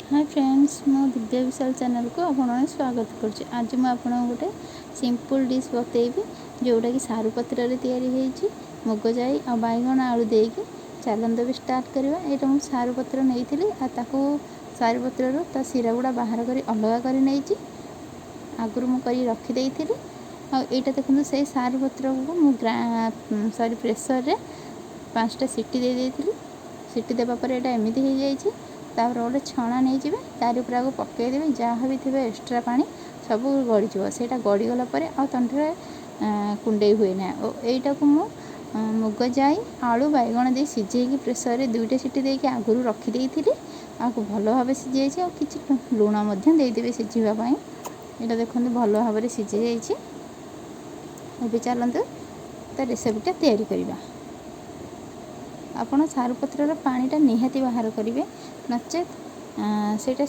ହାଏ friends, ମୁଁ ଦିବ୍ୟା ବିଶାଲ ଚ୍ୟାନେଲକୁ ଆପଣମାନଙ୍କୁ ସ୍ୱାଗତ କରୁଛି। ଆଜି ମୁଁ ଆପଣଙ୍କୁ ଗୋଟେ ସିମ୍ପଲ୍ ଡିଶ୍ ବତେଇବି, ଯେଉଁଟାକି ସାରୁ ପତ୍ରରେ ତିଆରି ହେଇଛି, ମୁଗ ଜାଇ ଆଉ ବାଇଗଣ ଆଳୁ ଦେଇକି। ଚାଲନ୍ତୁ ଏବେ ଷ୍ଟାର୍ଟ କରିବା। ଏଇଟା ମୁଁ ସାରୁ ପତ୍ର ନେଇଥିଲି ଆଉ ତାକୁ ସାରୁ ପତ୍ରରୁ ତା ଶିରା ଗୁଡ଼ା ବାହାର କରି ଅଲଗା କରି ନେଇଛି। ଆଗରୁ ମୁଁ କରି ରଖିଦେଇଥିଲି। ଆଉ ଏଇଟା ଦେଖନ୍ତୁ, ସେଇ ସାରୁ ପତ୍ରକୁ ମୁଁ ସରି ପ୍ରେସରରେ 5ଟା ସିଟି ଦେଇ ଦେଇଥିଲି। ସିଟି ଦେବା ପରେ ଏଇଟା ଏମିତି ହେଇଯାଇଛି। ତାପରେ ଗୋଟେ ଛଣା ନେଇଯିବେ, ତାରି ଉପରେ ଆକୁ ପକାଇଦେବେ। ଯାହା ବି ଥିବ ଏକ୍ସଟ୍ରା ପାଣି ସବୁ ଗଡ଼ିଯିବ। ସେଇଟା ଗଡ଼ିଗଲା ପରେ ଆଉ ତଣ୍ଟିରେ କୁଣ୍ଡେଇ ହୁଏ ନା। ଓ ଏଇଟାକୁ ମୁଁ ମୁଗ ଜାଇ, ଆଳୁ, ବାଇଗଣ ଦେଇ ସିଝେଇକି ପ୍ରେସରରେ 2ଟା ସିଟି ଦେଇକି ଆଗରୁ ରଖିଦେଇଥିଲି। ଆକୁ ଭଲ ଭାବେ ସିଝିଯାଇଛି ଆଉ କିଛି ଲୁଣ ମଧ୍ୟ ଦେଇଦେବେ ସିଝିବା ପାଇଁ। ଏଇଟା ଦେଖନ୍ତୁ, ଭଲ ଭାବରେ ସିଝି ଯାଇଛି। ଏବେ ଚାଲନ୍ତୁ ତା ରେସିପିଟା ତିଆରି କରିବା। ଆପଣ ସାରୁ ପତ୍ରର ପାଣିଟା ନିହାତି ବାହାର କରିବେ, ନଚେତ୍ ସେଇଟା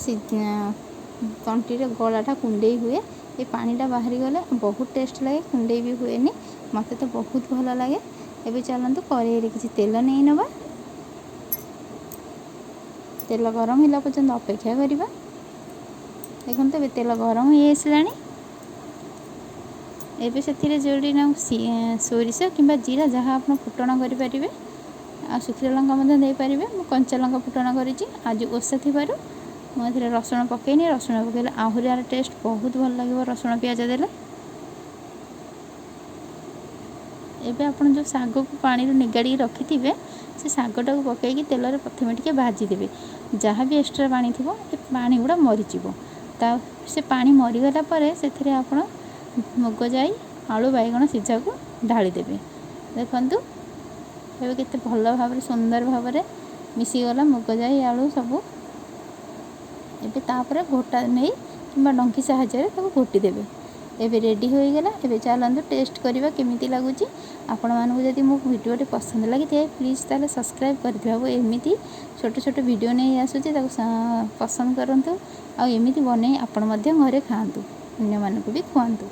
ତଣ୍ଟିରେ ଗଳାଟା କୁଣ୍ଡେଇ ହୁଏ। ଏ ପାଣିଟା ବାହାରିଗଲେ ବହୁତ ଟେଷ୍ଟ ଲାଗେ, କୁଣ୍ଡେଇ ବି ହୁଏନି। ମୋତେ ତ ବହୁତ ଭଲ ଲାଗେ। ଏବେ ଚାଲନ୍ତୁ କରେଇରେ କିଛି ତେଲ ନେଇ ନେବା। ତେଲ ଗରମ ହେଲା ପର୍ଯ୍ୟନ୍ତ ଅପେକ୍ଷା କରିବା। ଦେଖନ୍ତୁ, ଏବେ ତେଲ ଗରମ ହେଇ ଆସିଲାଣି। ଏବେ ସେଥିରେ ଯେଉଁଠି ନା ସୋରିଷ କିମ୍ବା ଜିରା, ଯାହା ଆପଣ ଫୁଟଣ କରିପାରିବେ, ଆଉ ଶୁଖିଲା ଲଙ୍କା ମଧ୍ୟ ଦେଇପାରିବେ। ମୁଁ କଞ୍ଚା ଲଙ୍କା ଫୁଟଣ କରିଛି। ଆଜି ଓଷା ଥିବାରୁ ମୁଁ ଏଥିରେ ରସୁଣ ପକାଇନି। ରସୁଣ ପକାଇଲେ ଆହୁରି ଆର ଟେଷ୍ଟ ବହୁତ ଭଲ ଲାଗିବ ରସୁଣ ପିଆଜ ଦେଲେ। ଏବେ ଆପଣ ଯେଉଁ ଶାଗକୁ ପାଣିରୁ ନିଗାଡ଼ିକି ରଖିଥିବେ, ସେ ଶାଗଟାକୁ ପକାଇକି ତେଲରେ ପ୍ରଥମେ ଟିକେ ଭାଜିଦେବେ। ଯାହା ବି ଏକ୍ସଟ୍ରା ପାଣି ଥିବ, ଏ ପାଣି ଗୁଡ଼ା ମରିଯିବ। ତା ସେ ପାଣି ମରିଗଲା ପରେ ସେଥିରେ ଆପଣ ମୁଗ ଜାଇ, ଆଳୁ, ବାଇଗଣ ସିଝାକୁ ଢାଳିଦେବେ। ଦେଖନ୍ତୁ, ଏବେ କେତେ ଭଲ ଭାବରେ ସୁନ୍ଦର ଭାବରେ ମିଶିଗଲା ମୁଗ ଜାଇ, ଆଳୁ ସବୁ। ଏବେ ତାପରେ ଘୋଟା ନେଇ କିମ୍ବା ଡଙ୍କି ସାହାଯ୍ୟରେ ତାକୁ ଘୋଟି ଦେବେ। ଏବେ ରେଡ଼ି ହୋଇଗଲା। ଏବେ ଚାଲନ୍ତୁ ଟେଷ୍ଟ କରିବା କେମିତି ଲାଗୁଛି। ଆପଣମାନଙ୍କୁ ଯଦି ମୋ ଭିଡ଼ିଓଟି ପସନ୍ଦ ଲାଗିଥାଏ, ପ୍ଲିଜ୍ ତାହେଲେ ସବସ୍କ୍ରାଇବ୍ କରିଦେବେ। ଆଉ ଏମିତି ଛୋଟ ଛୋଟ ଭିଡ଼ିଓ ନେଇ ଆସୁଛି, ତାକୁ ପସନ୍ଦ କରନ୍ତୁ ଆଉ ଏମିତି ବନେଇ ଆପଣ ମଧ୍ୟ ଘରେ ଖାଆନ୍ତୁ, ଅନ୍ୟମାନଙ୍କୁ ବି ଖୁଆନ୍ତୁ।